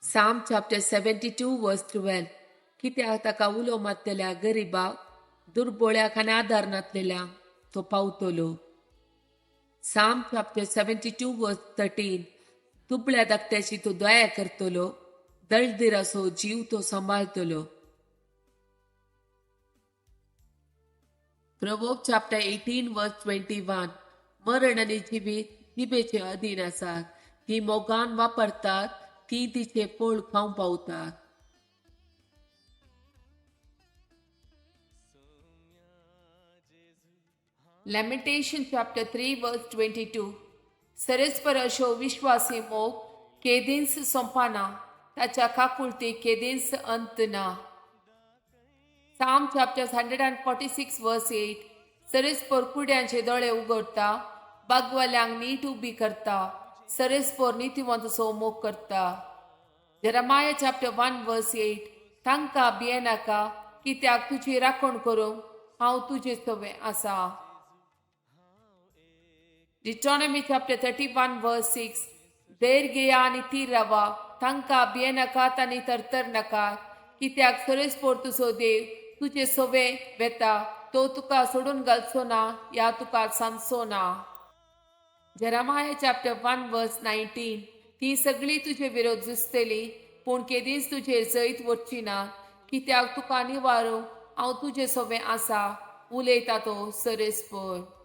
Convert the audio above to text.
Psalm chapter 72 verse 12. कित्याक ताका उलो मारतल्या गरिबाक, दुर्बोळ्याक आनी आदार नातलेल्यांक तो पावतलो. Psalm chapter 72 verse 13. दुबळ्या धाकट्याची तो दया करतलो, दळदिराचो जीव तो सांबाळतलो. Proverb chapter 18 verse 21. मरण आनी जिवीत जिबेचे अधीन आसात, ती मोगान वापरतात ती तिचे फळ खावंक पावतात. Lamentation chapter 3 verse 22. सरस्पर अशो विश्वासी मोग केदींच सोंपना, ताच्या काकुळटी केदींच अंत ना. Psalm chapter 146 verse 8. सरस्पर कुड्यांचे दोळे उगडता, बागवाल्यांक नीट उबी करता, सरस्पर नितीवंतसो मोग करता. Jeremiah chapter 1 verse 8. तांकां भियेनाका, कित्याक तुजी राखण करूंक हांव तुजे सवे आसा. Deuteronomy chapter 31 verse 6. धैर्य घेया आनी थीर रावा, तांकां भियेनाकात आनी तरतर नाकात, कित्याक सरस्पर तुजो देव तुजे सवे वेता, तो तुका सोडून घालचो ना या तुका सांदचो ना. Jeremiah chapter 1 verse 19. ती सगळी तुजे विरोध झुजतली, पूण केदींच तुजेर जैत वचची ना, कित्याक तुका निवारूंक हांव तुजे सवे आसा, उलयता तो सरस्पर.